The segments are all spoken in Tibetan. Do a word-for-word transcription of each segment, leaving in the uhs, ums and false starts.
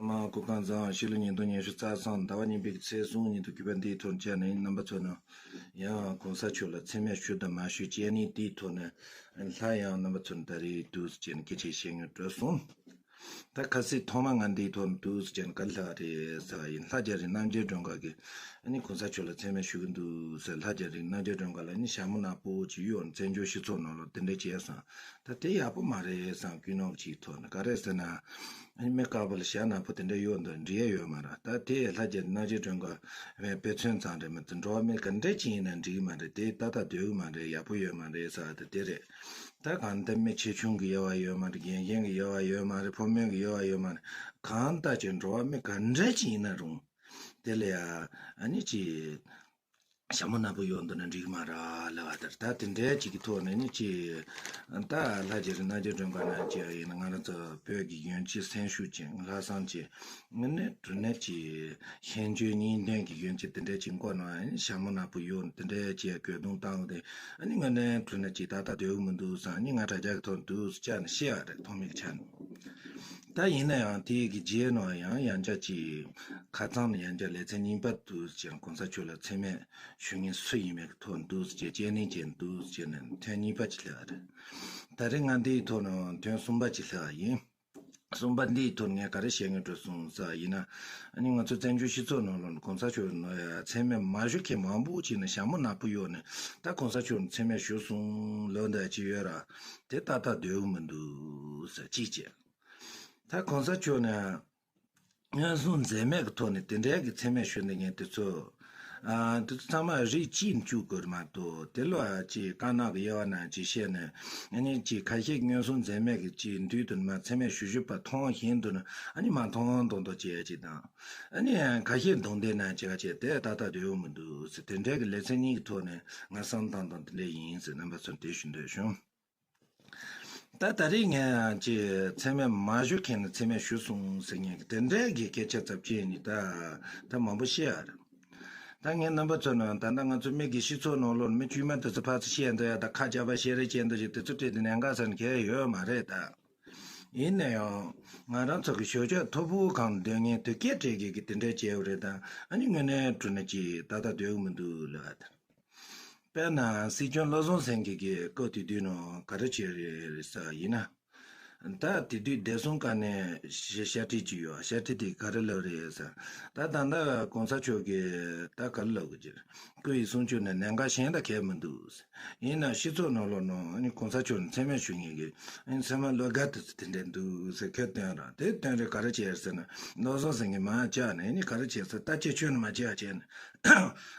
མ་སྐུ་ཁམས་བཟང་། ཕྱི་ལོ་ཉིས་སྟོང་ཉི་ཤུ་རྩ་གསུམ་ཟླ་བ་གཉིས་པའི་ཚེས་གསུམ་ཉིན་དུ་གུས་པ་འདིའི་ཐོག་བཅར་ནས་རྣམ་པ་ཚོ་ནང་ཡང་གོང་ས་མཆོག་ལ་མཚན་སྨད་ཞུ་དང་མ་ཞུ་བྱས་ནས་དེའི་ཐོག་ནས་སླར་ཡང་རྣམ་པ་ཚོ་ནས་ད་རེས་འདུག་སེ་བྱས་ནས་སྐད་ཆ་བཤད་སྙིང་འདོད་སོང་། ད་ཁ་སང་ཐོག་མ་ང་འདིའི་ཐོག་ནས་འདུག་སེ་བྱས་ནས་ག་རེ་ལབ་རེད་ཟེར་བ་ཡིན། ལྷ་རྒྱ་རི་རྣམ་རྒྱལ་སྒྲོན་དཀར་གྱིས་ཨ་ནི་གོང་ས་མཆོག་ལ་མཚན་སྨད་ཞུ་གི་འདུག་ཟེར། ལྷ་རྒྱ་རི་རྣམ་རྒྱལ་སྒྲོན་དཀར་ལ་ཨ་ནི་ཞྭ་མོ་ནག་པོ་ཅིག་གཡོགས་ནས་བཙན་བྱོལ་སྤྱི་ཚོགས་ནང་ལ་དེ་འདྲ་བྱས་སོང་། ད་དེ་ཡག་པོ་མ་རེད་བསམ། ཀུན་སློང་གཅིག་ཐོག་ནས་ག་རེ་ཟེར་ན། ཨ་ནི་མི་དཀར་པོ་ལ་ཞྭ་ནག་པོ་དེ་འདྲ་གཡོགས་འདུག་འགྲིག་ཡ་ཡོད་མ་རེད། ད་དེ་ལྷ་རྒྱ་རི་རྣམ་རྒྱལ་སྒྲོན་དཀར་བའི་དཔེ་མཚོན་ཙམ་རེད་མ་གཏོགས། འགྲོ་བ་མི་ག་འདྲ་ཅིག་ཡིན་ན་འགྲིག་གི་མ་རེད། དེ་ཏག་ཏག་སྡོད་གི་མ་རེད། ཡག་པོ་ཡོད་མ་རེད་ཟེར་བ་དེ་དེ་རེད། ད་གང་ལྟར་མི་ཆེ་ཆུང་གི་དབྱེ་བ་ཡོད་མ་རེད། རྒན་གཞོན་གྱི་དབྱེ་བ་ཡོད་མ་རེད། ཕོ་མོ་གི་དབྱེ་བ་ཡོད་མ་རེད། གང་ལྟར་ཅིག་འགྲོ་བ་མི་ག་འདྲ་ཅིག་ཡིན་ན་རུང་། དེ་ལ་ཡ་ཨ་ནི་ཅིག་ཞྭ་མོ་ནག་པོ་གཡོགས་འདུག་ན་འགྲིག་གི་མ་རེད་ལབ་པ་དེར། ད་དེ་འདྲའི་ཅིག་གི་ཐོག་ནས་ནི་ཅིག་ད་ལྷ་རྒྱ་རི་རྣམ་རྒྱལ་སྒྲོན་དཀར་རྣམ་རྒྱལ་ཡིན་ན། ང་རང་ཚོ་བོད་ཀྱི་གཞོན་སྐྱེས་སེམས་ཤུགས་ཅན་ལྷག་བསམ་ཅན། དངོས་གནས་དྲང་གནས་ཀྱི་ཤེས་འཇོན་གཉིས་ལྡན་གྱི་གཞོན་སྐྱེས་དེ་འདྲ་ཅིག་མགོ་ནང་ཨ་ནི་ཞྭ་མོ་ནག་པོ་གཡོགས་དེ་འདྲ་ཅིག་གོས་ཐུང་བཏང་སྟེ། ཨ་ནི་དངོས་གནས་དྲང་གནས་ཅིག་ཏག་ཏག་སྡོད་ཀྱི་མི་འདུག་བསམ། ཨ་ནི་ང་དྲ་རྒྱ་གི་ཐོག་འདུག་སེ་བཅར་ནས་བཤད་པ་རེད། ཐོག་མའི་ཆ་ནས། ད་ཡིན་ན་ཡང་དེའི་གི་རྗེས་ནང་ཡང་ཡང་བསྐྱར་ཅིག་ཁ་སང་ནས་ཡང་བསྐྱར་ལེ་ཚན་གཉིས་པ་འདུག་སེ་བྱས་ནས་གོང་ས་མཆོག་ལ་མཚན་སྨད་ཞུ་མཁན་སུ་ཡིན་མིན་གྱི་ཐོག་འདུག་སེ་བྱས་བཅར་ནས་བྱས་འདུག་སེ་བྱས་ནས་ཐེངས་གཉིས་པ་ཅིག་སླེབས་པ་རེད། ད་རེས་ང་འདིའི་ཐོག་ནས་ཐེངས་གསུམ་པ་ཅིག་སླེབས་པ་ཡིན། གསུམ་པ་འདིའི་ཐོག་ངས་ག་རེ་བཤད་སྙིང་འདོད་སོང་ཟེར་བ་ཡིན་ན། ཨ་ནི་ང་ཚོ་བཙན་བྱོལ་སྤྱི་ཚོགས་ནང་ལོགས་ནས་གོང་ས་མཆོག་ནང་ཡ་མཚན་སྨད་མ་ཞུ་མཁན་མང་པོ་ཅིག་ནས་ཞྭ་མོ་ནག་པོ་གཡོགས་ནས་ད་གོང་ས་མཆོག་ནས་མཚན་སྨད་ཞུས་སོང་ལབ་འདྲ་ཅིག་ཡོད་ར། དེ་ཏག་ཏག་སྡོད་ཀྱི་མི་འདུག་ཟེར་གཅིག་བྱས། ད་གོང་ས་མཆོག་ནས་མངོན་སུམ་འཛེམ་མེད་ཀྱི་ཐོག་ནས་དེ་འདྲའི་གི་མཚན་སྨད་ཞུ་འདི་ངས་དེ་ཚོ། ཨ། དེ་ཚོ་ཚང་མ་རིགས་གཅིག་བཅུག་དགོས་མ་གཏོགས། དེ་ལ་ཅིག་དཀར་ནག་གི་དབྱེ་བ་ནང་ཅིག་བཤད་ནས། ཨ་ནི་ཅིག་ཁ་ཤས་མངོན་སུམ་འཛེམ་མེད་ཀྱི་ཅིག་མདུན་དུ་མ་མཚན་སྨད་ཞུ་ཞུ་བ་མཐོང་བཞིན་དུ་ནི། ཨ་ནི་མ་མཐོང་མཐོང་མདོག་མདོག་བྱས་ཅིག་དང་། ཨ་ནི་ཁ་ཤས་གདོང་དེ་ན་ཅིག་ག་བྱས་དེ་ཏག་ཏག་སྡོད་ཡོང་མི་འདུག་ཟེར། དེ་འདྲའི་གི་ལེ་ཚན་གཉིས་ཀྱི་ཐོག་ནས་ང་བསམ་བཏང་སྟངས་དེ་འདྲ་ཡིན་ཟེར་རྣམ་པ་ཚོར་འགྲེལ་ཞུ་འདོད་བྱུང་། ད་ད་རེས་ངས་ཀྱི་མཚན་སྨད་མ་ཞུ་མཁན་ནི་མཚན་སྨད་ཞུ་སོང་ཟེར་མཁན་གྱི་དེ་འདྲའི་གི་སྐད་ཆ་ཚབས་ཆེན་ནི་ད་ད་མང་པོ་བཤད་ཡ་རེད། ད་ངས་རྣམ་པ་ཚོ་ནང་ད་ལྟ་ང་ཚོ་མི་གི་སྤྱི་ཚོགས་ནང་ལོགས་མི་དཀྱུས་མ་དེ་ཚོ་ཕར་ཚུར་བཤད་འདོད་ཡ་ད་ཁ་རྒྱབ་པ་བཤད་རེས་བྱེད་འདོད་ཅིག་དེ་ཚོ་བྲིས་ཏེ་ཉེན་ཁ་ཟེར་མཁན་ཡོད་མ་རེད་ད། ཡིན་ན་ཡང་ང་རང་ཚོ་གི་ཞོད་འཇགས་མཐོ་པོའི་སྒང་སྡོད་མཁན་དེ་སྐད་སྤྲད་མཁན་གྱི་དེ་འདྲའི་བྱས་ཡོད་རེད་ད། ཨ་ནི་དངོས་གནས་དྲང་གནས་ཀྱི་ཏག་ཏག་སྡོད་ཀྱི་མི་འདུག་ལབ་ད། དཔེར་ན་སྲིད་སྐྱོང་བློ་བཟང་སེང་གེ་གིས་སྐབས་དེ་དུས་ནང་ག་རེ་བྱས་རེད་ཟེར་བ་ཡིན་ན། ད་དེ་དུས་བདེ་སྲུང་བཀའ་བློན་ཞེས་བཤད་ཁྲིད་ཅིག་ཡོད། བཤད་ཁྲིད་དེ་ག་རེ་ལབ་རེད་ཟེར། ད་ད་ལྟ་གོང་ས་མཆོག་གིས་ད་ག་རེ་ལབ་དགོས་ཀྱི་རེད། སྐུ་ཡི་གསུང་ཆོས་ནི་ཉེན་ཁ་གཞན་དང་ཁྱད་མི་འདུག་ཟེར། ཡིན་ན་སྤྱི་ཚོགས་ནང་ལོགས་ནང་ཨ་ནི་གོང་ས་མཆོག་ནས་མཚན་སྨད་ཞུ་མཁན་གྱི་ཨ་ནི་མཚན་སྨད་བློ་དགའ་དེ་ཚོ་དེ་འདྲ་འདུག་ཟེར་ཁས་བཏོན་ར། དེ་བཏོན་རེད་ག་རེ་བྱས་ཟེར་ན། བློ་བཟང་སེང་གེ་མར་བཅར་ནས་ཨ་ནི་ག་རེ་བྱས་ཟེར། ད་ཁྱེད་ཆོས་ནི་མ་བྱས་བྱས་ནས།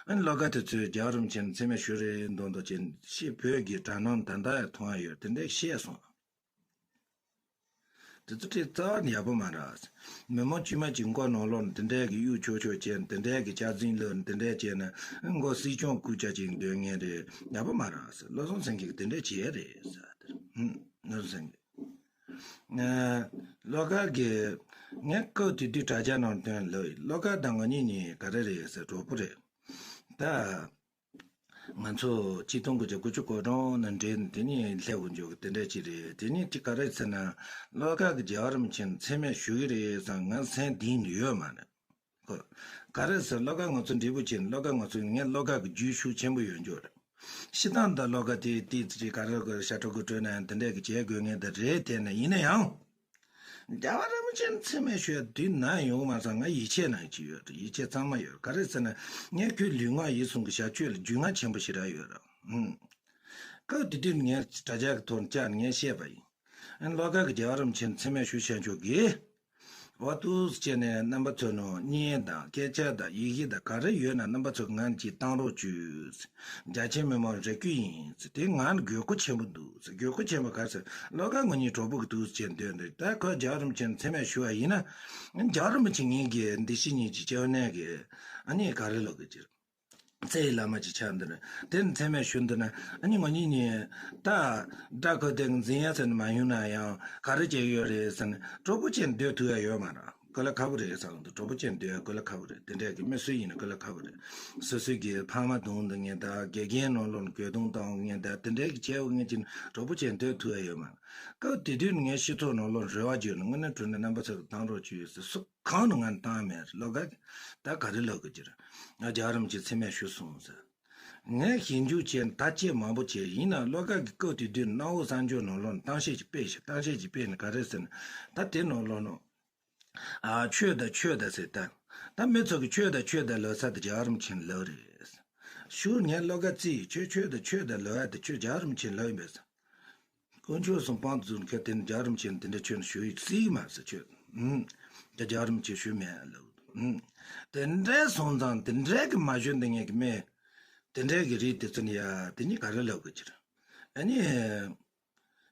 ཨ་ནི་བློ་དགའ་དེ་ཚོས་རྒྱལ་བ་རིན་པོ་ཆེ་ནས་མཚན་སྨད་ཞུ་རེད་མདོག་མདོག་བྱས་ནས་ཤི་བོད་ཀྱི་དྲ་སྣང་ད་ལྟ་ཡང་མཐོང་ཡ་ཡོད། དེ་འདྲ་བཤད་སོང་། དེ་ཚོ་དེ་རྩ་བ་ནས་ཡག་པོ་མ་རེད། མི་མང་དཀྱུས་མ་གཅིག་མགོ་ནང་ལོགས་ནས་དེ་འདྲའི་གི་གཡུག་ཆོག་ཆོག་བྱས་ནས། དེ་འདྲའི་གི་སྐྱག་རྫུན་ལབ་ནས། དེ་འདྲའི་བྱས་ནས་མགོ་སྲིད་སྐྱོང་སྐུ་ཅག་ཅིག་འདོན་མཁན་རེད། ཡག་པོ་མ་རེད་ཟེར། བློ་བཟང་སེང་གེ་གིས་དེ་འདྲ་བྱས་རེད་ཟེར་དེར། ཧུམ། བློ་བཟང་སེང་གེ། ཨ། བློ་དགའ་གིས་ངས་སྐབས་དེ་དུས་དྲ་རྒྱ་ནང་བཏོན་ལབ། བློ་དགའ་དང་ང་གཉིས་གཉིས་ག་རེ་རེད་ཟེར། གྲོགས་པོ་རེད་ད། ང་ཚོ་ཆིག་སྟོང་དགུ་བརྒྱ་དགུ་བཅུ་གོ་གྲངས་ནང་འདྲེས་ནས་དེ་ནས་སླེབས་འོང་རྒྱུ་གི་དེ་འདྲ་ཅིག་རེད། དེ་ནས་དེ་ག་རེ་ཟེར་ན། བློ་དགའ་གིས་རྒྱལ་བ་རིན་པོ་ཆེ་མཚན་སྨད་ཞུ་གི་རེད་བསམ་ང་སེམས་གཏིང་ནས་ཡོད་མ་རེད། ཁོ། ག་རེ་ཟེར། བློ་དགའ་ང་ཚོ་འབྲས་བུ་ཆེ་ནས། བློ་དགའ་ང་ཚོ་ངས་བློ་དགའ་གི་རྒྱུས་ཤུགས་ཆེན་པོ་ཡོད་རྒྱུ་རེད། སྤྱིར་བཏང་ད་བློ་དགའ་དེ་ཏིག་ཙི་ག་རེ་གི་ཤ་ཁྲག་གི་ཁྲོད་ན་ཡང་དེ་འདྲ་གི་བྱེད་དགོས་ངེས་དེ་རེད། དེ་ནས་ཡིན་ན་ཡང་། རྒྱལ་བ་རིན་པོ་ཆེ་མཚན་སྨད་ཞུ་ཡ་དུས་ན་ཡོང་མ་སོང་། ང་ཡིད་ཆེས་ནང་ཅིག་ཡོད་རེད། ཡིད་ཆེས་གཙང་མ་ཡོད། ག་རེ་ཟེར་ན། ངས་ཁོའི་ལུས་ངག་ཡིད་གསུམ་གྱི་བྱ་སྤྱོད་ལ་རྒྱུས་མངའ་ཆེན་པོ་ཞེ་དྲག་ཡོད་རེད། ཧུམ། སྐབས་དེ་དུས་ངས་དྲ་རྒྱ་གི་ཐོག་བཅར་ནས་ངས་བཤད་པ་ཡིན། ཨ་ནི་བློ་དགའ་གིས་རྒྱལ་བ་རིན་པོ་ཆེ་མཚན་སྨད་ཞུ་བྱ་ཆོག་གི། འོ་འདུག་སེ་བྱས་ནས་རྣམ་པ་ཚོ་ནང་བརྙན་དང་སྐད་ཆ་དང་ཡི་གེ་དང་ག་རེ་ཡོད་ན་རྣམ་པ་ཚོ་ང་གཅིག་བཏང་རོགས་བྱོས། རྒྱ་ཆེ་མི་མང་རེ་སྐུལ་ཡིན་ཟེར། དེ་ང་ལ་དགོས་མཁོ་ཆེན་པོ་འདུག་ཟེར། དགོས་མཁོ་ཆེན་པོ་ག་རེ་ཟེར། བློ་དགའ་ང་གཉིས་གྲོགས་པོ་གི་འདུག་སེ་བྱས་འདོད་འདོད། ད་ཁོ་རྒྱལ་བ་རིན་པོ་ཆེ་མཚན་སྨད་ཞུ་བ་ཡིན་ན། རྒྱལ་བ་རིན་པོ་ཆེ་ངེད་ཀྱི་འདི་ཕྱི་གཉིས་ཀྱི་སྐྱབས་གནས་ཀྱི་ཨ་ནི་ག་རེ་ལབ་དགོས་ཀྱི་རེད། རྩ་བའི་བླ་མ་ཅིག་ཆགས་འདུག་ན། དེ་མཚན་སྨད་ཞུ་འདུག་ན། ཨ་ནི་ང་གཉིས་གཉིས་ད་དགྲ་ཁོ་དེ་འཛིང་ཡ་ཟེར་ནས་མ་ཡོང་ན་ཡང་ག་རེ་བྱས་ཡོད་རེད་ཟེར་ནས་གྲོགས་པོ་བྱས་ནས་སྡོད་ཐུབ་ཡ་ཡོད་མ་རེད། དཀའ་ལས་ཁག་པོ་རེད་བསམ་འདུག་གྲོགས་པོ་ཅན་སྡོད་ཡ་དཀའ་ལས་ཁག་པོ་རེད། དེ་འདྲས་ཀྱི་མི་སུ་ཡིན་ན་དཀའ་ལས་ཁག་པོ་རེད། སོ་སོའི་གི་ཕ་མ་གདུང་འདི་ངན་ད་དགེ་རྒན་ནང་ལོགས་ནས་གྱོད་གདུང་བཏང་ངན་ད་དེ་འདྲས་ཀྱི་བྱས་འོ་ངན་ཅིག་གྲོགས་པོ་ཅན་སྡོད་ཐུབ་ཡ་ཡོད་མ་རེད། སྐབས་དེ་དུས་ནས་ངས་སྤྱི་ཚོགས་ནང་ལོགས་རེ་བ་བརྗོད་ནས་དངོས་གནས་དྲང་གནས་རྣམ་པ་ཚོ་གི་བཏང་རོགས་བྱོས་ཟེར་སུ་གང་ནས་ང་ནས་བཏང་མེད་རེད། ལོ་ག་ད་ག་རེ་ལབ་གི་ཅི་རེད། ང་རྒྱལ་བ་རིན་པོ་ཆེ་མཚན་སྨད་ཞུས་སོང་ཟེར། ངས་ཞིབ་འཇུག་བྱས་ནས་ད་ཅི་མང་པོ་བྱས་ཡིན་ན་བློ་དགའ་གི་སྐབས་དེ་དུས་གནམ་འོག་གསར་འགྱུར་ནང་ལོགས་ནས་གཏམ་བཤད་ཅིག་སྤེལ་ཞིག་གཏམ་བཤད་ཅིག་སྤེལ་ནས་ག་རེ་ཟེར་ན། ད་དེ་ནང་ལོགས་ནས་ཨ་ཆོས་དང་ཆོས་དང་ཟེར་ད། ད་མི་ཚོ་གི་ཆོས་དང་ཆོས་དང་ལབ་ས་དེ་རྒྱལ་བ་རིན་པོ་ཆེ་ལབ་རེད། ཞུ་ངས་བློ་དགའ་རྩིས་ཆོས་ཆོས་དང་ཆོས་དང་ལབ་ཡ་དེ་ཁྱོད་རྒྱལ་བ་རིན་པོ་ཆེ་ལབ་ཡིན་པས། དཀོན་མཆོག་གསུམ་དཔང་དུ་བཙུགས་ཁ་དེ་ནི་རྒྱལ་བ་རིན་པོ་ཆེ་ནི་དེ་འདྲ་ཁྱོད་ནི་ཞུ་ཡི་སྲིད་མ་ཟེར་ཁྱོད། ཨུམ། ད་རྒྱལ་བ་རིན་པོ་ཆེ་ཞུ་མེད་ལབ། ཨུམ། དེ་འདྲའི་སོང་ཙང་དེ་འདྲའི་གི་མ་ཞུ་འདི་ངས་གི་མེད། དེ་འདྲའི་གི་རིགས་དེ་ཚོ་ནི་ཡ་དེ་གཉིས་ག་རེ་ལབ་དགོས་ཀྱི་རེད། ཨ་ནི།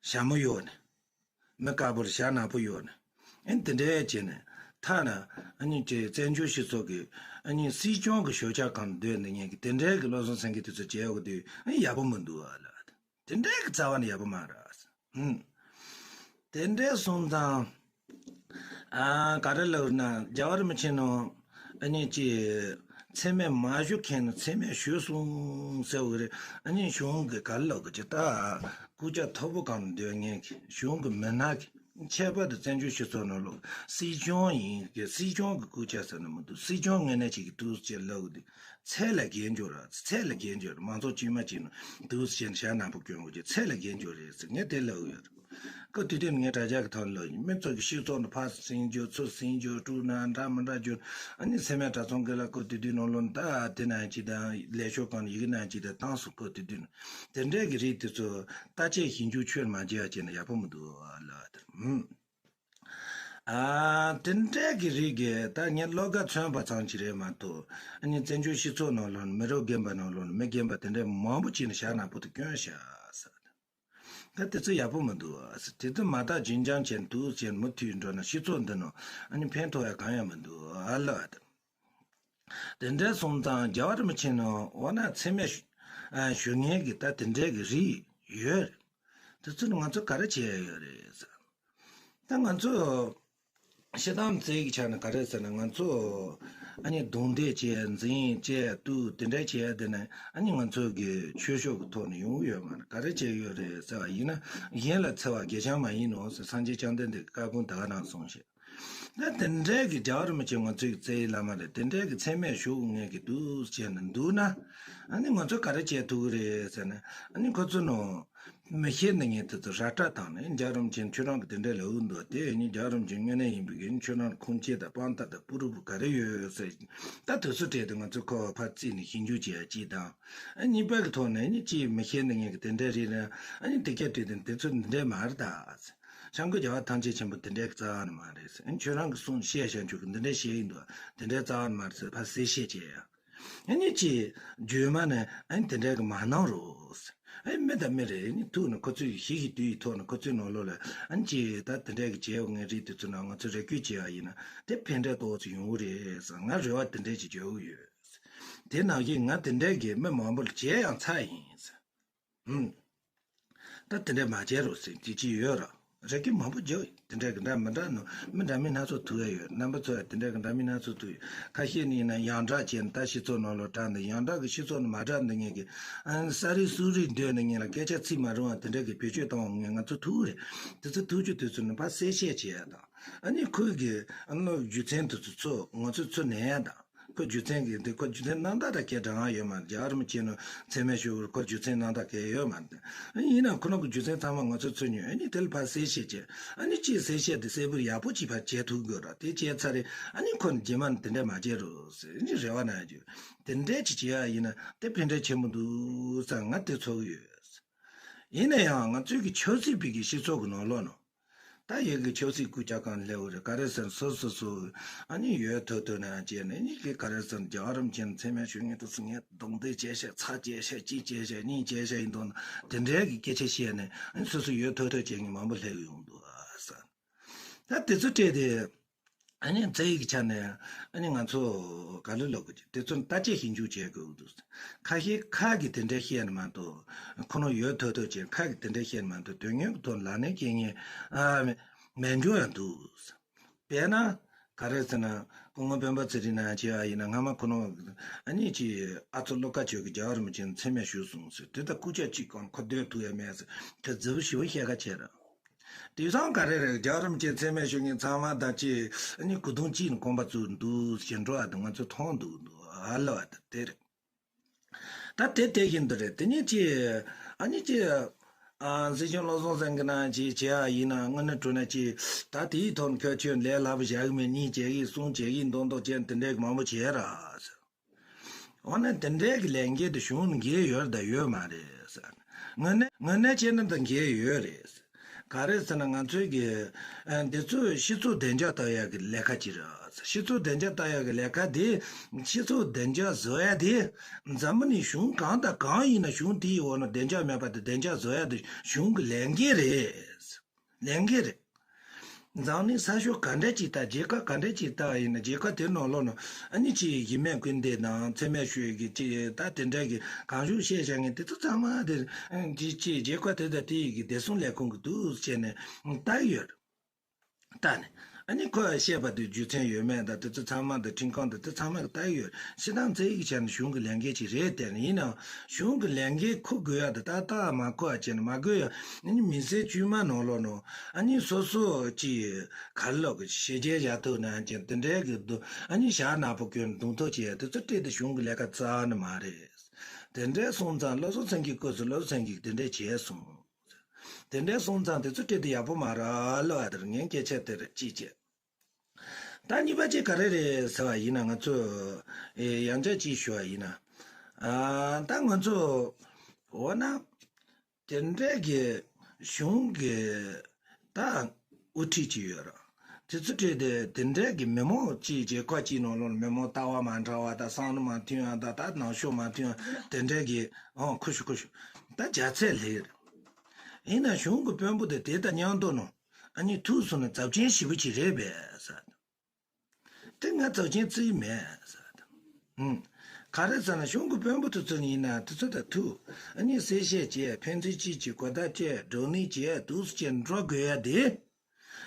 ཞྭ་མོ་གཡོགས་ནས། མི་དཀར་པོར་ཞྭ་ནག་པོ་གཡོགས་ནས། ཨ་ནི་དེ་འདྲའི་བྱས་ནས་ཐ་ན་ཨ་ནི་ཅེ་བཙན་བྱོལ་སྤྱི་ཚོགས་ཀྱི་ཨ་ནི་སྲིད་སྐྱོང་གི་ཞོལ་ཆ་གང་སྡོད་འདི་ངས་གི་དེ་འདྲའི་གི་བློ་བཟང་སེང་གེ་དེ་ཚོ་བྱས་ཡོད་དུས་ཨ་ནི་ཡག་པོ་མི་འདུག་ཨ་ལ། དེ་འདྲའི་གི་རྩ་བ་ནས་ཡག་པོ་མ་རེད། ཧུམ། དེ་འདྲའི་སོང་ཙང་། ཨ་ག་རེ་ལབ་ན་རྒྱལ་བ་རིན་པོ་ཆེ་ནང་ཨ་ནི་ཅི། མཚན་སྨད་མ་ཞུ་མཁན་ནི་མཚན་སྨད་ཞུས་སོང་ཟེར་བ་རེད། ཨ་ནི་གཞུང་གི་ག་རེ་ལབ་དགོས་ཀྱི་ད། སྐུ་ཕྱྭ་མཐོ་པོ་གང་སྡོད་མཁན་གྱི་གཞུང་གི་མི་སྣ་གི་ཁྱད་པར་དུ་བཙན་བྱོལ་སྤྱི་ཚོགས་ནང་ལོགས་སྲིད་སྐྱོང་ཡིན་གི་སྲིད་སྐྱོང་གི་སྐུ་ཕྱྭ་ཟེར་ན་མི་འདུག་སྲིད་སྐྱོང་ངོས་ནས་ཅིག་གི་འདུག་ཅེས་ལབ་དགོས་དུས། ཚད་ལས་བརྒལ་འགྱུར་ར། ཚད་ལས་བརྒལ་འགྱུར་ར། མང་ཚོགས་དཀྱུས་མ་གཅིག་ནང་འདུག་ཟེར་ནས་ཞྭ་ནག་པོ་གྱོན་དགོས་ཀྱི་ཚད་ལས་བརྒལ་འགྱུར་རེད་ཟེར་ངས་དེ་ལབ་ཡོད་རེད། སྐབས་དེ་དུས་ངས་དྲ་རྒྱ་གི་ཐོག་ལ་ལབ་ཡིན། མི་ཚོ་གི་སྤྱི་ཚོགས་ནང་ཕར་ཟིན་འགྱུར་ཚུར་ཟིན་འགྱུར་དཀྲུག་ན་འདྲ་མི་འདྲ་འགྱུར། ཨ་ནི་མཚན་སྨད་གྲྭ་ཚང་གི་ལ་སྐབས་དེ་དུས་ནང་ལོ་ད་དེ་ན་གཅིག་དང་ལས་ཤོག་གང་ཡི་གེ་ན་གཅིག་དང་བཏང་སོང་། སྐབས་དེ་དུས་ནང་དེ་འདྲའི་གི་རིགས་དེ་ཚོ་ལྟ་དཔྱད་ཞིབ་འཇུག་ཆོས་མ་བྱས་ཡ་བྱས་ན་ཡག་པོ་མི་འདུག་ལབ་དེར། ཨ། དེ་འདྲའི་གི་རིགས་ཀྱིས་ད་ངས་བློ་དགའ་མཚོན་པ་ཙམ་ཞིག་རེད་མ་གཏོགས། ཨ་ནི་བཙན་བྱོལ་སྤྱི་ཚོགས་ནང་ལོགས་ནས་མི་རབས་རྒན་པ་ནང་ལོགས་ནས་མི་རྒན་པ་དེ་འདྲའི་མང་པོ་ཅིག་ནས་ཞྭ་ནག་པོ་དེ་གྱོན་ཤག་ཟེར། ད་དེ་ཚོ་ཡག་པོ་མི་འདུག་ཟེར། དེ་ཚོ་མ་དག་རྒྱུན་འབྱམས་བྱས་འདུག་ཟེར་མུ་མཐུད་འགྲོ་ན་སྤྱི་ཚོགས་འདི་ནང་ཨ་ནི་ཕན་ཐོགས་ཡ་གང་ཡང་མི་འདུག་ཨ་ལ། དེ་འདྲའི་སོང་ཙང་རྒྱལ་བ་རིན་པོ་ཆེ་ནང་འོ་ན་མཚན་སྨད་ཞུ་མཁན་གྱི་ད་དེ་འདྲའི་གི་རིགས་ཡོད་རེད། དེ་ཚོ་ནི་ང་ཚོ་ག་རེ་བྱས་ཡ་ཡོད་རེད་ཟེར། ད་ང་ཚོ་ཤི་ཐང་རྩེ་གི་ཆ་ནས་ག་རེ་ཟེར་ན་ང་ཚོ་ཨ་ནི་རྡུང་རྡེག་བྱས་འཛིང་བྱས་གཏུག་དེ་འདྲ་བྱས་དེ་ནས་ཨ་ནི་ང་ཚོ་གི་ཆོས་ཕྱོགས་ཀྱི་ཐོག་ནས་ཡོང་གི་ཡོད་མ་རེད། ག་རེ་བྱས་ཡོད་རེད་ཟེར་བ་ཡིན་ན་གཞན་ལ་འཚེ་བ་དགེ་སྦྱོར་མ་ཡིན་ནོ་ཟེར་སངས་རྒྱས་བཅོམ་ལྡན་འདས་ཀྱི་བཀའ་དགོངས་ད་ག་རང་གསུངས་ཤག་ད་དེ་འདྲའི་གི་རྒྱལ་བ་རིན་པོ་ཆེ་ང་ཚོའི་གི་རྩ་བའི་བླ་མ་རེད། དེ་འདྲའི་གི་མཚན་སྨད་ཞུ་དགོས་མཁན་གི་འདུག་བྱས་ནས་འདུག་ན་ཨ་ནི་ང་ཚོ་ག་རེ་བྱས་ཐུབ་ཀྱི་རེད་ཟེར་ན་ཨ་ནི་ཁོ་ཚོ་ནང་མི་ཤེས་ནི་ངས་དེ་ཚོ་ར་སྤྲོད་བཏང་ནས་རྒྱལ་བ་རིན་པོ་ཆེ་ཁྱོད་རང་གི་དེ་འདྲ་ལབ་འདུག་དེ་ནི་རྒྱལ་བ་རིན་པོ་ཆེ་དངོས་གནས་ཡིན་པའི་གི་ཁྱོད་རང་ཁུངས་སྐྱེལ་དང་དཔང་རྟགས་དང་པུ་རུ་པུ་ག་རེ་ཡོད་ཟེར། ད་དུས་ཚོད་སྤྲད་དེ་ང་ཚོ་ཁོ་ཕར་བརྩིས་ནས་ཞིབ་འཇུག་བྱེད་ཡ་གཅིག་དང་། ཨ་གཉིས་པ་གི་ཐོག་ནས་ནི་ཅིས་མི་ཤེས་ནི་ངས་གི་དེ་འདྲ་རེད་ན་ཨ་ནི་དེ་ག་དུས་དེ་དུས་ཚོད་འདི་འདྲ་མ་རེད་ད། བྱང་ཀོ་རྒྱལ་བ་ཐམས་ཅད་མཁྱེན་པ་དེ་འདྲའི་རྩ་བ་ནས་མ་རེད་ཟེར། ཨ་ནི་ཁྱོད་རང་གི་གསུང་བཤད་བྱ་འཇུག་གི་འདི་འདྲ་བཤད་ཡིན་འདུག་དེ་འདྲའི་རྩ་བ་ནས་མ་རེད་ཟེར་ཕར་གསལ་བཤད་བྱས་ཡ། ཨ་ནི་ཅིག་བརྗོད་མ་ནས་ཨ་ནི་དེ་འདྲའི་གི་མ་གནང་རོགས། ཨ་ནི་མི་དང་མི་རེད། ཨ་ནི་ཐུག་ནས་ཁོ་ཚོས་ཞི་ཞི་དུས་ཡི་ཐོག་ནས་ཁོ་ཚོའི་ནང་ལོགས་ལ་ཨ་ནི་ཅིག་ད་དེ་འདྲའི་གི་བྱས་ཡོད་ངའི་རིགས་དེ་ཚོ་ནང་ང་ཚོ་རེ་སྐུལ་བྱས་པ་ཡིན་ན་དེ་ཕན་འབྲས་ཏོག་ཙམ་ཡོང་གི་རེད་ཟེར་ང་རེ་བ་དེ་འདྲའི་ཅིག་བརྗོད་ཀྱི་ཡོད། དེ་ནང་བཞིན་ང་དེ་འདྲའི་གི་མི་མང་པོ་ལ་བྱས་ཡང་ཚར་ཡིན་ཟེར། ཧུམ། ད་དེ་འདྲ་མ་བྱེད་རོགས་ཟེར་དེ་ཅི་ཡོད་ར། རེ་སྐུལ་མང་པོ་བརྒྱབ་ཡོད། དེ་འདྲ་གི་འདྲ་མི་འདྲ་ནོ་མི་འདྲ་མིན་སྣ་ཚོགས་ཐུག་ཡ་ཡོད། རྣམ་པ་ཚོ་ཡ་དེ་འདྲ་གི་འདྲ་མིན་སྣ་ཚོགས་ཐུག་ཡོད། ཁ་ཤས་ནི་ཡིན་ན་ཡོངས་གྲགས་བྱས་ནས་ད་སྤྱི་ཚོགས་ནང་ལོགས་དྲངས་ནས་ཡོངས་གྲགས་གི་སྤྱི་ཚོགས་ནང་མ་གྲགས་འདི་ངས་གི་ཨ་ས་རི་སུ་རི་འདོད་ནས་ངས་ལ་སྐད་ཆ་ཚིག་མ་རུང་བ་དེ་འདྲ་གི་བེད་སྤྱོད་བཏང་བ་ངས་ང་ཚོ་ཐུག་རེད། དེ་ཚོ་ཐུག་རྒྱུ་དུས་ཚོད་ནི་ཕར་གསལ་བཤད་བྱེད་ཡ་དང་ཨ་ནི་ཁོས་གི་ཨ་ནི་རྒྱུ་མཚན་དེ་ཚོ་ཚོ་ང་ཚོས་ཚུར་ནན་ཡ་དང་། ཁོ་རྒྱུ་མཚན་གྱི་འདི་ཁོ་རྒྱུ་མཚན་རྣམ་དག་དང་སྐད་གྲགས་ཡོད་མ་རེད། རྒྱལ་བ་རིན་པོ་ཆེ་ནང་མཚན་སྨད་ཞུ་བར་ཁོ་རྒྱུ་མཚན་རྣམ་དག་གལ་ཡོད་མ་རེད། ཡིན་ན་ཁོ་རང་གི་རྒྱུ་མཚན་ཚང་མ་ང་ཚོ་ཚུར་ཉོས། ཨ་ནི་དེ་ལ་ཕར་གསལ་བཤད་བྱས། ཨ་ནི་ཅིག་གསལ་བཤད་དེ་གསལ་པོ་ཡག་པོ་ཅིག་ཕར་བྱེད་ཐུབ་དགོས་ར། དེ་བྱས་ཚར་རེད། ཨ་ནི་ཁོ་རྗེས་མ་ནས་དེ་འདྲས་མ་བྱེད་རོགས་ཟེར་ཨ་ནི་རེ་བ་གནང་རྒྱུ། དེ་འདྲས་ཅིག་བྱེད་ཡ་ཡིན་ན་དེ་ཕན་འབྲས་ཆེན་པོ་འདུག་ཟེར་ང་དེ་ཚོར་གི་ཡོད། ཡིན་ན་ཡང་ང་ཚོའི་གི་ཆབ་སྲིད་པའི་གི་སྤྱི་ཚོགས་ཀྱི་ནང་ལོགས་ནང་། ད་ཡ་གི་ཆབ་སྲིད་སྐུ་ཕྱྭ་གང་སླེབས་པ་རེད། ག་རེ་ཟེར་སོ་སོ་སོ་ཨ་ནི་ཡོད་ཐོག་ཐོག་ནས་བྱས་ནས་ཨ་ནི་གི་ག་རེ་ཟེར་རྒྱལ་བ་རིན་པོ་ཆེ་མཚན་སྨད་ཞུ་མཁན་དེ་ཚོ་ངས་རྡུང་རྡེག་བྱས་ཤག་ཚ་བྱས་ཤག་གཅིག་བྱས་ཤག་གཉིས་བྱས་ཤག་ཡིན་དོན་དེ་འདྲའི་གི་སྐད་ཆ་བཤད་ནས་ཨ་ནི་སོ་སོ་ཡོད་ཐོག་ཐོག་བྱས་ངས་མང་པོ་སླེབས་ཡོང་འདུག་ཨ་ཟེར། ད་དེ་ཚོ་སྤྲད་དེ། ཨ་ནི་རྩ་ཡིག་ཆ་ནས་ཨ་ནི་ང་ཚོ་ག་ལེར་ལབ་དགོས་ཀྱི་དེ་ཚོ་ལྟ་དཔྱད་ཞིབ་འཇུག་བྱེད་དགོས་ཀྱི་འདུག་ཁ་ཤས་ཁ་གི་དེ་འདྲ་བཤད་ནི་མ་གཏོགས་ཁོ་རང་ཡོད་ཐོག་ཐོག་བྱས་ཁ་གི་དེ་འདྲ་བཤད་ནི་མ་གཏོགས་དོན་སྙིང་གི་ཐོག་ལག་ལེན་བྱེད་མཁན་ཨ་མེད་མེད་འགྱུར་ཡང་འདུག་དཔེར་ན་ ག་རེ་ཟེར་ན། སྐུ་ངོ་སྤེན་པ་ཚེ་རིང་ན་བྱས་པ་ཡིན་ན། སྔ་མ་ཁོ་རང་ཨ་ནི་ཅིག་ཨ་ཚོ་བློ་དཀར་ཆོས་ཀྱི་རྒྱལ་བ་རིན་པོ་ཆེ་མཚན་སྨད་ཞུས་སོང་ཟེར། དེ་ལྟར་སྐུ་ཕྱྭ་གཅིག་གང་ཁོ་སྡོད་ཐུབ་ཡ་མེད་ཟེར། དེ་རྫི་བོ་ཞི་བོ་བཤད་ཁ་ཆེ་ར། དེང་སང་ག་རེ་རེད། རྒྱལ་བ་རིན་པོ་ཆེ་མཚན་སྨད་ཞུ་མཁན་ཚང་མ་དང་ཅིག་ཨ་ནི་སྐུ་གདུང་གཅིག་ནས་དགོངས་པ་བཙུགས་འདུག་ཞེས་འགྲོ་བ་དང་ང་ཚོ་མཐོང་འདུག་འདུག་ཨ་ལ་བ་དང་དེ་རེད། ད་དེ་དེ་བཞིན་དུ་རེད། དེ་ནས་ཅི། ཨ་ནི་ཅི། ཨ། སྲིད་སྐྱོང་བློ་བཟང་སེང་གེ་ན་ཅི་བྱས་པ་ཡིན་ན། དངོས་གནས་དྲང་གནས་ཅི། ད་དེའི་ཐོག་ནས་ཁྱོད་ཁྱོད་ལས་སླ་པོ་བཞག་གི་མེད། གཉིས་བྱེད་ཀྱི་གསུམ་བྱེད་ཀྱི་མདོག་མདོག་བྱས་དེ་འདྲའི་མང་པོ་བྱས་ར་ཟེར། འོ་ན་དེ་འདྲའི་གི་ལས་འགན་དེ་གཞུང་ནས་འགེལ་ཡོད་རེད་ད་ཡོད་མ་རེད་ཟེར། དངོས་གནས་དངོས་གནས་བྱས་ན་ད་འགེལ་ཡོད་རེད། ག་རེ་ཟེར་ན་ང་ཚོའི་གི། ཨ། འདི་ཚོས་སྤྱི་ཚོགས་བདེ་འཇགས་གཏོད་ཡག་གི་ལས་ཀ་ཅིག་རེད། སྤྱི་ཚོགས་བདེ་འཇགས་གཏོད་ཡག་གི་ལས་ཀ་དེ། སྤྱི་ཚོགས་བདེ་འཇགས་བཟོ་ཡ་དེ། འཛམ་བུ་གླིང་གཞུང་གང་དང་གང་ཡིན་ན་གཞུང་དེའི་འོག་ན་བདེ་འཇགས་མེད་པ་དེ་བདེ་འཇགས་བཟོ་ཡ་དེ་གཞུང་གི་ལས་འགན་རེད། ལས་འགན་རེད། འཛམ་གླིང་ས་ཕྱོགས་ག་འདྲ་ཅིག་དང་རྒྱལ་ཁབ་ག་འདྲ་ཅིག་ལྟ་བ་ཡིན་ན་རྒྱལ་ཁབ་དེ་ནང་ལོགས་ནང་ཨ་ནི་ཅིག་གཞི་མེད་སྐུལ་འདེད་དང་མཚན་སྨད་ཞུ་ཡི་གི་ཅིག་ད་དེ་འདྲ་གི་གང་བྱུང་བཤད་བཞག་མཁན་དེ་ཚོ་ཚང་མ་དེ་ཅིག་ཅིག་རྒྱལ་ཁབ་དེ་དང་དེ་ཡི་གི་བདེ་སྲུང་ལས་ཁུངས་ཀྱི་འདུག་བྱས་ནས་ལྟ་གི་ཡོད། ལྟ་ནས་ཨ་ནི་ཁོས་བཤད་པ་དེ་རྒྱུ་མཚན་ཡོད་མེད་དང་དེ་ཚོ་ཚང་མ་དང་ཁྲིམས་ཁང་དང་དེ་ཚང་མ་གི་ལྟ་གི་ཡོད། སྤྱིར་བཏང་རྩ་ཡིག་ཆ་ནས་གཞུང་གི་ལས་འགན་ཅིག་རེད་དེ། ཡིན་ནའང་གཞུང་གི་ལས་འགན་འཁུར་དགོས་ཡ་དེ་ཏག་ཏག་མ་འཁུར་བ་བྱས་ནས་མ་དགོས་ཡ་ཨ་ནི་མི་སེར་དཀྱུས་མ་ནང་ལོགས་ནང་ཨ་ནི་སོ་སོ་ཅིག་ག་རེ་ལབ་དགོས། ཞི་རྒྱས་བཞག་ཐུབ་ན་ཅིག་དེ་འདྲའི་གི་འདུག་ཨ་ནི་ཞག་ནག་པོ་གྱོན་གདོང་ཐུག་བྱས་དེ་ཚོ་སྤྲད་དེ་གཞུང་གི་ལས་ཀ་རྩ་ནས་མ་རེད། དེ་འདྲའི་སོང་ཙང་བློ་བཟང་སེང་གེའི་སྐབས་སུ་བློ་བཟང་སེང་གེས་དེ་འདྲ་བྱས་སོང་། དེ་འདྲའི་སོང་ཙང་དེ་ཚོ་སྤྲད་དེ་ཡག་པོ་མ་རེད་ལབ་པ་དེར་ངས་སྐད་ཆ་དེར་གཅིག་བྱས། ད་གཉིས་པ་གཅིག་ག་རེ་རེད་ཟེར་བ་ཡིན་ན། ང་ཚོས་ཨེ་ཡང་བསྐྱར་གཅིག་ཞུ་བ་ཡིན་ན། ཨ། ད་ང་ཚོ་འོ་ན། དེ་འདྲའི་གི་གཞུང་གི་ད་དབུ་ཁྲིད་ཅིག་ཡོད་རེད། དེ་ཚོ་ཁྲིད་དེ་དེ་འདྲའི་གི་མི་མང་གཅིག་རྒྱལ་ཁབ་གཅིག་ནང་ལོགས་མི་མང་ལྟ་བ་མ་འདྲ་བ་དང་བསམ་བློ་མ་མཐུན་ཡ་དང་ད་ནང་ཤོག་མ་མཐུན་ཡ་དེ་འདྲའི་གི། ཨང་། ཁུ་ཤུ་ཁུ་ཤུ། ད་རྒྱ་ཚད་ལེགས་རེད། ཡིན་ན་གཞུང་གི་དཔོན་པོ་དེ་དེ་དང་མཉམ་དུ་ནང་ཨ་ནི་ཐུག་སོང་ན་ཚབས་ཆེན་ཞེ་པོ་ཅིག་རེད་པས་ཟེར། དེ་ང་ཚོ་ཅན་བརྩི་ཡི་མེད་ཟེར། ཨུམ། ག་རེ་ཟེར་ན་གཞུང་གི་དཔོན་པོ་དེ་ཚོ་ཡིན་ན་དེ་ཚོ་དང་ཐུག་ཨ་ནི་གསལ་བཤད་བྱས། ཕན་ཚུན་གཅིག་གིས་གོ་བརྡ་སྤྲད། བགྲོ་གླེང་བྱས། འདུག་སེ་བྱས་འགྲོ་དགོས་ཡ་དེ།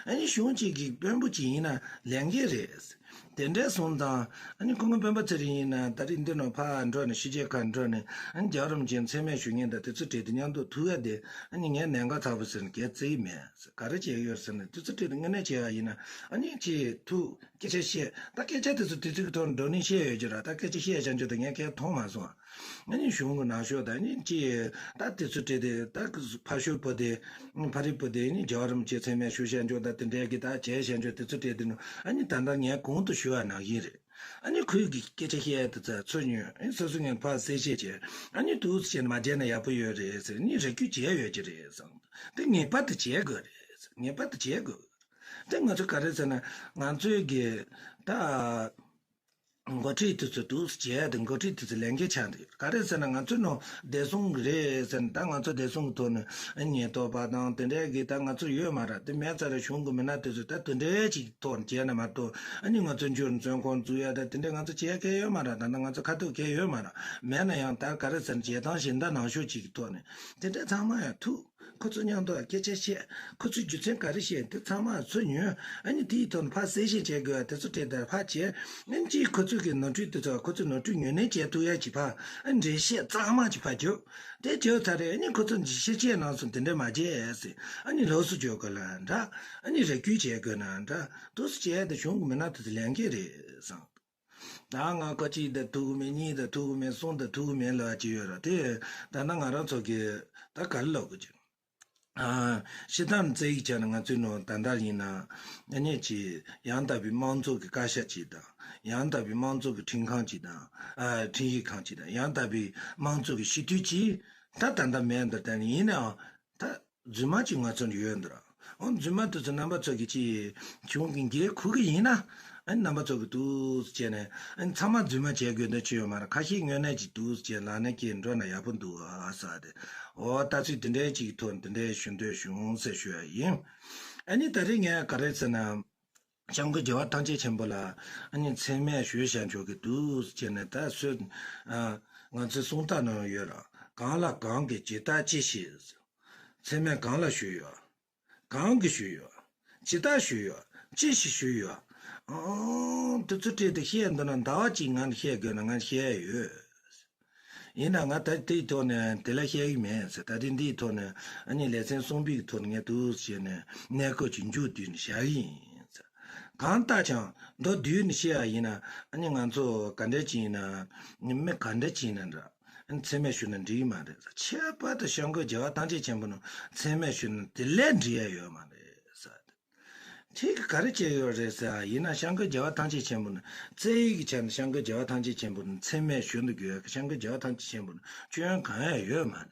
ཨ་ནི་གཞུང་གཅིག་གི་དཔོན་པོ་གཅིག་ཡིན་ན་ལས་འགན་རེད། དེ་འདྲ་སོང་ཙང་ཨ་ནི་སྐུ་ངོ་སྤེན་པ་ཚེ་རིང་ཡིན་ན་ད་རེས་འདི་ནང་ཕར་འགྲོ་ནས་ཕྱི་རྒྱལ་ཁག་འགྲོ་ནས་ཨ་ནི་རྒྱལ་བ་རིན་པོ་ཆེ་མཚན་སྨད་ཞུ་མཁན་དང་དེ་ཚོ་གྲས་དེ་མཉམ་དུ་ཐུག་ཡ་དེ་ཨ་ནི་ངས་གནད་འགག་ཚ་པོ་ཟེར་ནས་གས་བརྩི་ཡི་མེད། ག་རེ་བྱས་ཡོད་ཟེར་ན་དེ་ཚོ་ཁྲིད་དེ་དངོས་གནས་བྱས་པ་ཡིན་ན་ཨ་ནི་ཅིག་ཐུག་སྐད་ཆ་བཤད། ད་སྐད་ཆ་དེ་ཚོ་དུས་ཚོད་ཀྱི་ཐོག་ནས་བགྲོ་གླེང་བཤད་ཡོད་ཀྱི་ར། ད་སྐད་ཆ་བཤད་བྱ་འཇོག་དེ་ངས་གས་མཐོང་མ་སོང་། ཨ་ནི་གཞུང་གི་ནང་ཤོག་ད་ཨ་ནི་ཅིག་ད་དེ་ཚོ་ཁྲིད་དེ་ད་ཕར་ཤོག་པོ་དེ་ཕ་རི་པོ་དེ་ཨ་ནི་རྒྱལ་བ་རིན་པོ་ཆེ་མཚན་སྨད་ཞུ་བྱ་འཇོག་ད་དེ་འདྲའི་གི་ད་བྱས་བྱ་འཇོག་དེ་ཚོ་ཁྲིད་དེ་ནོ། ཨ་ནི་ད་ལྟ་ངས་གོང་དུ་ཞུ་བ་ནང་བཞིན་རེད། ཨ་ནི་ཁོས་གི་སྐད་ཆ་བཤད་དེ་ཚ་ཚོ་ཉོན། ཨ་ནི་སོ་སོ་ངས་ཕར་གསལ་བཤད་བྱས། ཨ་ནི་འདུག་སེ་བྱས་ནས་མ་བྱས་ན་ཡག་པོ་ཡོད་རེད་ཟེར། ཨ་ནི་རེ་སྐུལ་བྱས་ཡོད་ཀྱི་རེད་བསམ། དེ་ངེས་པར་དུ་བྱེད་དགོས་རེད། ངེས་པར་དུ་བྱེད་དགོས། དེ་ང་ཚོ་ག་རེ་ཟེར་ན་ང་ཚོའི་གི་ད་འགོ་ཁྲིད་དེ་ཚོ་འདུག་སེ་བྱས་དེ་འགོ་ཁྲིད་དེ་ཚོ་ལས་འགན་ཆགས་འདུག་ག་རེ་ཟེར་ན་ང་ཚོའི་ནང་བདེ་སྲུང་གི་རེད་ཟེར་ན་ད་ང་ཚོ་བདེ་སྲུང་གི་ཐོག་ནས་ཉེན་རྟོག་པ་དང་དེ་འདྲའི་གི་ད་ང་ཚོ་ཡོད་མ་རེད། དེ་མེད་ཙང་ར་གཞུང་གི་མི་སྣ་དེ་ཚོ་ད་དེ་འདྲའི་ཅིག་ཐོག་ནས་བྱས་ན་མ་གཏོགས་ཨ་ནི་ང་ཚོ་འབྱོར་བཙོན་ཁང་འཛུལ་ཡ་ད་དེ་འདྲའི་ང་ཚོ་བྱེད་མཁན་ཡོད་མ་རེད། ད་ལྟ་ང་ཚོ་ཁ་ཐུག་མཁན་ཡོད་མ་རེད། མེད་ན་ཡང་ད་ག་རེ་ཟེར་ན་བྱེད་སྟངས་གཞན་དག་ནང་ཤོག་ཅིག་གི་ཐོག་ནས་དེ་འདྲ་ཚང་མ་ཡང་ཐུག་ཁོ་ཚོ་མཉམ་དུ་སྐད་ཆ་བཤད། ཁོ་ཚོས་རྒྱུ་མཚན་ག་རེ་བཤད་དེ་ཚང་མ་ཚུར་ཉོན། ཨ་ནི་དེའི་ཐོག་ནས་ཕར་གསལ་བཤད་བྱེད་དགོས་པ་དེ་ཚོ་དེ་ལྟར་ཕར་བྱས། ཨ་ནི་ཅིག་ཁོ་ཚོས་གི་ནོར་འཁྲུལ་དེ་ཚོ་ཁོ་ཚོས་ནོར་འཁྲུལ་ཉོན་ནས་བྱེད་ཐུབ་ཡ་ཅིག་ཕར་ཨ་ནི་འགྲེལ་བཤད་གཙང་མ་ཅིག་ཕར་བརྒྱབ། དེ་བརྒྱབ་ཚར་རེད། ཨ་ནི་ཁོ་ཚོ་ཕྱི་རྒྱལ་ནང་སོང་དེ་འདྲ་མ་བྱེད་ཟེར། ཨ་ནི་སློབ་གསོ་བྱེད་དགོས་ན་འདྲ། ཨ་ནི་རེ་སྐུལ་བྱེད་དགོས་ན་འདྲ། འདུག་སེ་བྱས་ཏེ་གཞུང་གི་མི་སྣ་དེ་ཚོ་ལས་འགན་རེད་བསམ། ད་ང་ཁོ་གཅིག་དང་ཐུག་གི་མེད། གཉིས་དང་ཐུག་གི་མེད། གསུམ་དང་ཐུག་གི་མེད་ལབ་ཀྱི་ཡོད་ར། དེ་ད་ལྟ་ང་རང་ཚོ་གི་ད་ག་རེ་ལབ་དགོས་ཀྱི། ཨ། སྤྱིར་བཏང་རྩ་ཡིག་ཆ་ནས་ང་ཚོའི་ནང་ད་ལྟ་ཡིན་ན་ཨ་ནི་ཅིག་ཡང་དག་པའི་དམངས་གཙོ་གི་བཀའ་ཤག་ཅིག་དང་། ཡང་དག་པའི་དམངས་གཙོ་གི་ཁྲིམས་ཁང་ཅིག་དང་། ཨ། ཁྲིམས་ཞིབ་ཁང་ཅིག་དང་། ཡང་དག་པའི་དམངས་གཙོ་གི་སྤྱི་འཐུས་ཅིག་ད་ད་ལྟ་མེད་འདུག་ད་ཡིན་ནའང་ད། རྫུན་མ་གཅིག་ང་ཚོར་ཡོད་འདུག་ར། འོ་རྫུན་མ་དེ་ཚོ་རྣམ་པ་ཚོ་གིས་ཅིག་གཞུང་གི་འགན་འཁུར་གི་ཡིན་ན། ཨ་ནི་རྣམ་པ་ཚོ་གིས་འདུག་སེ་བྱས་ནས་ཨ་ནི་ཚང་མ་རྫུན་མ་བྱེད་དགོས་འདོད་ཅི་ཡོད་མ་རེད། ཁ་ཤས་དངོས་གནས་ཅིག་འདུག་སེ་བྱས་ལག་ལེན་འཁྱེར་འགྲོ་ན་ཡག་པོ་འདུག་ཨ་ཟེར་ཏེ། འོ་ལྟ་ཚུལ་དེ་འདྲའི་ཅིག་གི་ཐོག་ནས་དེ་འདྲའི་ཞུ་འདོད་བྱུང་ཟེར་ཞུ་ཡ་ཡིན། ཨ་ནི་ད་རེས་ངས་ག་རེ་ཟེར་ན། སྐྱབས་མགོན་རྒྱལ་བ་ཐམས་ཅད་མཁྱེན་པ་ལ་ཨ་ནི་མཚན་སྨད་ཞུས་བཞག་ཆོག་གི་འདུག་སེ་བྱས་ནས་ད་སོས། ཨ། ང་ཚོའི་གསུང་རྟགས་ནང་ཡོད་ར། གང་ལ་གང་གིས་ཇི་ལྟར་ཅི་ཞིག་མཚན་སྨད་གང་ལ་ཞུས་ཡོད། གང་གིས་ཞུས་ཡོད། ཇི་ལྟར་ཞུས་ཡོད། ཅི་ཞིག་ཞུས་ཡོད། ཨང་། དུས་ཚོད་སྤྲད་དེ་བཤད་འདོད་ན་ཟླ་བ་གཅིག་ང་ལ་བཤད་དགོས་ན་ང་བཤད་ཡོད། ཡིན་ན་ང་ད་དེའི་ཐོག་ནས་དེ་ལ་བཤད་ཀྱི་མེད་ཟེར། ད་ཐེངས་འདིའི་ཐོག་ནས་ཨ་ནི་ལེ་ཚན་གསུམ་པའི་ཐོག་ནས་ངས་འདུག་བྱས་ནས་གནས་སྐབས་ཀྱི་མཇུག་བསྡུས་ནས་བཞག་གི་ཡིན་ཟེར། གང་ལྟར་ཀྱང་མདོར་བསྡུས་ནས་བཤད་ཡ་ཡིན་ན། ཨ་ནི་ང་ཚོ་ག་འདྲ་ཅིག་ཡིན་ན། མི་ག་འདྲ་ཅིག་ཡིན་ན་འདྲ། ཨ་ནི་མཚན་སྨད་ཞུས་ན་འགྲིག་གི་མ་རེད་ཟེར། ཁྱད་པར་དུ་སྐྱབས་མགོན་རྒྱལ་བ་ཐམས་ཅད་མཁྱེན་པ་ནི་མཚན་སྨད་ཞུས་ན་དེ་ལས་འགྲིག་ཡ་ཡོད་མ་རེད་ཟེར། ཁྱེད་ཀྱིས་ག་རེ་བྱས་ཡོད་རེད་ཟེར། ཡིན་ན་སྐྱབས་མགོན་རྒྱལ་བ་ཐམས་ཅད་མཁྱེན་པ་ནི་རྩ་བའི་གི་ཆ་ནས་སྐྱབས་མགོན་རྒྱལ་བ་ཐམས་ཅད་མཁྱེན་པ་ནི་མཚན་སྨད་ཞུ་འདུག་གི། སྐྱབས་མགོན་རྒྱལ་བ་ཐམས་ཅད་མཁྱེན་པ་ནི་སྐྱོན་གང་ཡང་ཡོད་མ་རེད།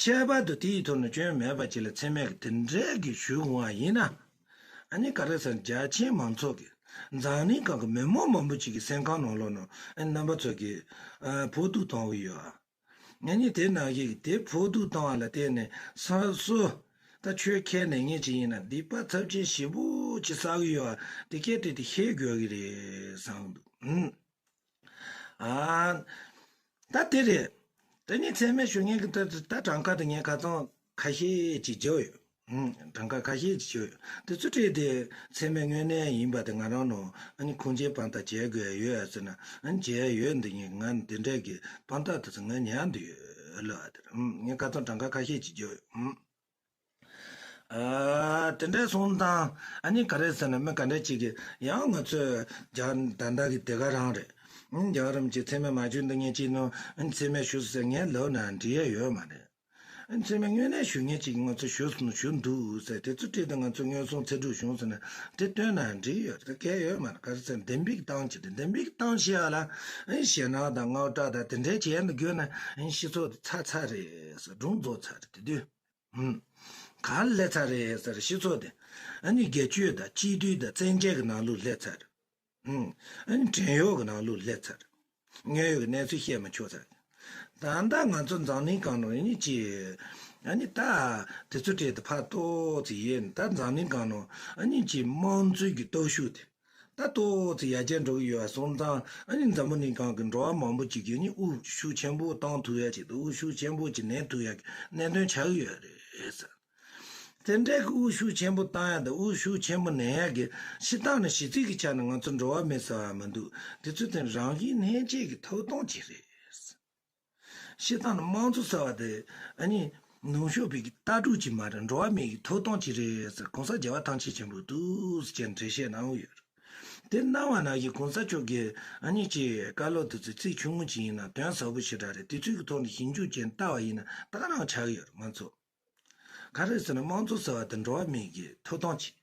ཁྱད་པར་དུ་དེའི་ཐོག་ནས་སྐྱོན་མེད་པ་ཅིག་ལ་མཚན་སྨད་ཀྱི་དེ་འདྲའི་གི་ཞུ་འོང་བ་ཡིན་ན། ཨ་ནི་ག་རེ་ཟེར། རྒྱ་ཆེའི་མང་ཚོགས་ཀྱི་འཛམ་གླིང་སྒང་གི་མི་མང་མང་པོ་ཅིག་གི་སེམས་ཁམས་ནང་ལོགས་ནང་ཨ་ནི་རྣམ་པ་ཚོ་གི་ཨ་ཕོག་ཐུག་གཏོང་གི་ཡོད་ཨ། ང་གཉིས་དེ་ནང་བཞིན་གྱི་དེ་ཕོག་ཐུག་བཏང་བ་ལ་བརྟེན་ནས་སོ་སོ་ད་ཆོས་ཁས་ལེན་མཁན་ཅིག་ཡིན་ན་སྡིག་པ་ཚབས་ཆེན་ཞེ་པོ་ཅིག་བསགས་ཀྱི་ཡོད་པ་དེ་སྐད་དེ་དེ་ཤེས་དགོས་ཀྱི་རེད་བསམ་འདུག་ཨུམ། ཨ། ད་དེ་རེད། དེ་ནས་མཚན་སྨད་ཞུ་མཁན་གྱི་ད་ད་གྲངས་ཀ་དེ་ངས་ཁ་ཚང་ཁ་ཤས་ཅིག་བརྗོད་ཡོད། ཨང་། གྲངས་ཀ་ཁ་ཤས་ཅིག་ཡོད། དེ་ཚོ་སྤྲད་དེ་མཚན་སྨད་དངོས་གནས་ཡིན་པ་དེ་ང་རང་ནང་ཨ་ནི་ཁུངས་སྐྱེལ་དཔང་རྟགས་བྱེད་དགོས་ཡོད་ཟེར་ན། ཨ་ནི་བྱས་ཡོད་འདི་ངས་ང་འདི་འདྲས་ཀྱི་དཔང་རྟགས་དེ་ཚོ་ང་ཉར་འདི་ཡོད་ལ་དེར། ཨང་། ངས་ཁ་ཚང་གྲངས་ཀ་ཁ་ཤས་ཅིག་བརྗོད་ཡོད། ཨང་། ཨ། དེ་འདྲས་སོང་ཙང་ཨ་ནི་ག་རེ་ཟེར་ན། མི་ག་འདྲས་ཅིག་གིས་ཡང་ང་ཚོས་རྒྱ་ད་ལྟ་གི་དེ་ག་རང་རེད། ཨང་། རྒྱ་རིམ་གྱི་མཚན་སྨད་མ་བྱུང་འདི་ངས་ཅིག་ནང་ཨ་ནི་མཚན་སྨད་ཞུ་ཟེར་ངས་ལབ་ན་འགྲིག་ཡ་ཡོད་མ་རེད། མཚན་སྨད་དངོས་གནས་ཞུ་མཁན་ཅིག་ང་ཚོ་ཞུ་སོང་ཞུ་འདུག་ཟེར། དེ་ཚོ་སྤྲད་དེ་ང་ཚོ་མངོན་སུམ་ཚེ་སྒྲུབ་བྱུང་ཟེར་ན་དེ་སྟོན་ན་འགྲིག་ཡོད་རེད། གལ་ཡོད་མ་རེད། ག་རེ་ཟེར་ན་བདེན་པའི་གཏམ་ཅིག་རེད། བདེན་པའི་གཏམ་བཤད་ཡ་ལ་ཨེ་ཞེད་སྣང་དང་དངངས་སྐྲག་དང་དེ་འདྲའི་བྱས་ན་དགོས་ན་ཨེ་སྤྱི་ཚོགས་དེ་ཚར་ཚར་རེད་ཟེར། སྒྲུང་རྫོགས་ཚར་རེད། དེ་དུས་ཧུམ། ག་ལ་ཚར་རེད་ཟེར། སྤྱི་ཚོགས་དེ་ཨ་ནི་སྒེར་གཅོད་དང་སྤྱི་འཐུས་དང་བཙན་རྒྱལ་གྱི་ནང་ལོགས་སླེབས་ཚར། ཨུམ། ཨ་ནི་བྲན་གཡོག་གི་ནང་ལོགས་སླེབས་ཚར། དངོས་ཡོད་ཀྱི་གནས་ཚུལ་བཤད་མི་ཆོག་ཚར། ད་ལྟ་ང་ཚོ་འཛམ་གླིང་སྒང་ནང་ཨ་ནི་ཅི། ཨ་ནི་ད་དེ་ཚོ་སྤྲད་དེ་ཕར་ཏོག་ཙི་ཡིན། ད་འཛམ་གླིང་སྒང་ནང་ཨ་ནི་ཅི་དམངས་གཙོའི་གི་སྟོབས་ཤུགས་དེ་ད་ཏོག་ཙི་ཡར་རྒྱས་འགྲོ་གི་ཡོད་པ་སོང་ཙང་། ཨ་ནི་འཛམ་བུ་གླིང་སྒང་གི་འགྲོ་བ་མང་པོ་ཅིག་གིས་ཨ་ནི་དབུལ་ཤུགས་ཆེན་པོ་བཏང་ཐུབ་ཡ་ཅིག་དང་། དབུལ་ཤུགས་ཆེན་པོ་ཅིག་ལེན་ཐུབ་ཡ་གི་གནད་དོན་ཆགས་ཀྱི་ཡོད་རེད་ཟེར། དེ་འདྲའི་གི་དབུལ་ཤུགས་ཆེན་པོ་བཏང་ཡ་དང་དབུལ་ཤུགས་ཆེན་པོ་ལེན་ཡ་གི་སྤྱིར་བཏང་ནས་གཞི་རྩའི་གི་ཆ་ནས་ང་ཚོ་འགྲོ་བ་མི་ཟེར་བ་མི་འདུག་དེ་ཚོ་དེ་རང་བཞིན་ལྷན་སྐྱེས་ཀྱི་ཐོབ་ཐང་ཅིག་རེད། སྤྱིར་བཏང་ནས་དམངས་གཙོ་ཟེར་བ་དེ་ཨ་ནི་ནུབ་ཕྱོགས་པའི་གི་ལྟ་གྲུབ་ཅིག་མ་རེད། འགྲོ་བ་མིའི་གི་ཐོབ་ཐང་ཅིག་རེད་ཟེར། གོང་ས་རྒྱལ་བ་ཐམས་ཅད་མཁྱེན་པ་འདུག་ཟེར་ཅིག་འགྲེལ་བཤད་གནང་ཡོད་རེད། དེ་གནང་བ་ནང་བཞིན་གོང་ས་མཆོག་གིས་ཨ་ནི་ཅིག་བཀའ་སློབ་དེ་ཚོ་ཚིག་ཆུང་ངུ་ཅིག་ཡིན་ན་དོན་ཟབ་པོ་ཞེ་དྲག་རེད། དེ་ཚོའི་གི་ཐོག་ནས་ཞིབ་འཇུག་བྱས་ལྟ་བ་ཡིན་ན་ད་ག་རང་ཆགས་ཀྱི་ཡོད་རེད། ང་ཚོ་ག་རེ་ཟེར་ན་དམངས་གཙོ་ཟེར་བ་དེ་འགྲོ་བ་མིའི་གི་ཐོབ་ཐང་ཅིག་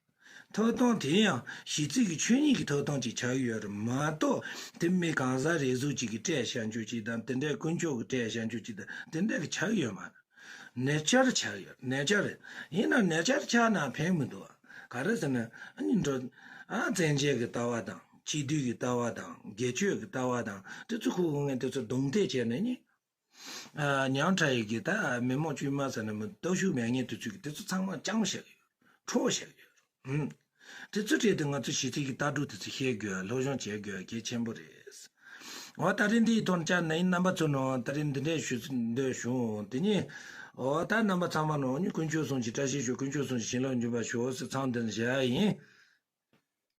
ཐོབ་ཐང་དེ་ཡང་གཞི་རྩའི་གི་ཆོས་ཉིད་ཀྱི་ཐོབ་ཐང་ཅིག་ཆགས་ཀྱི་ཡོད་རེད་མ་གཏོགས། དེ་མི་གང་ཟག་རེ་ཟུང་ཅིག་གིས་སྤྲད་བཞག་རྒྱུ་ཅིག་དང་། དེ་འདྲའི་དཀོན་མཆོག་གིས་སྤྲད་བཞག་རྒྱུ་ཅིག་དང་། དེ་འདྲ་གི་ཆགས་ཀྱི་ཡོད་མ་རེད། ནེ་ཅར་ཆགས་ཀྱི་ཡོད། ནེ་ཅར་རེད། ཡིན་ན་ནེ་ཅར་ཆགས་ན་ཕན་མི་འདུག་ཨ། ག་རེ་ཟེར་ན་ཨ་ནི་འགྲོ་ཨ་བཙན་བྱོལ་གི་ལྟ་བ་དང་། སྤྱི་འཐུས་ཀྱི་ལྟ་བ་དང་། སྒེར་གཅོད་ཀྱི་ལྟ་བ་དང་། དེ་ཚོ་ཁོ་ཁོ་ངས་དེ་ཚོ་རྡུང་རྡེག་བྱས་ནས་ནི། ཨ། ཉམ་ཕྲ་ཡི་གི་ད་མི་མང་དཀྱུས་མ་ཟེར་ན་མི་སྟོབས་ཤུགས་མེད་མཁན་དེ་ཚོས་གི་དེ་ཚོ་ཚང་མ་བཅོམ་བཞག་གི་ཡོད། འཕྲོག་བཞག་གི་ཡོད། ཨུམ། དེ་ཚོ་སྤྲད་དེ་ང་ཚོ་གཞི་རྩའི་གི་ལྟ་གྲུབ་དེ་ཚོ་ཤེས་དགོས། སློབ་སྦྱོང་བྱེད་དགོས་གལ་ཆེན་པོ་རེད། འོ་ད་རིང་འདིའི་ཐོག་ནས་ཅག་ནའི་རྣམ་པ་ཚོ་ནང་ད་རིང་འདི་འདྲས་ཞུ་འདོད་བྱུང་། དེ་ནས་འོ་ད་རྣམ་པ་ཚང་མ་ནང་ནི་དཀོན་མཆོག་གསུམ་གྱི་བཀྲ་ཤིས་ཤོག་དཀོན་མཆོག་གསུམ་གྱི་བྱིན་རླབས་འཇུག་པར་ཤོག་ཟེར་མཚམས་འདི་ནས་བཞག་ཡིན།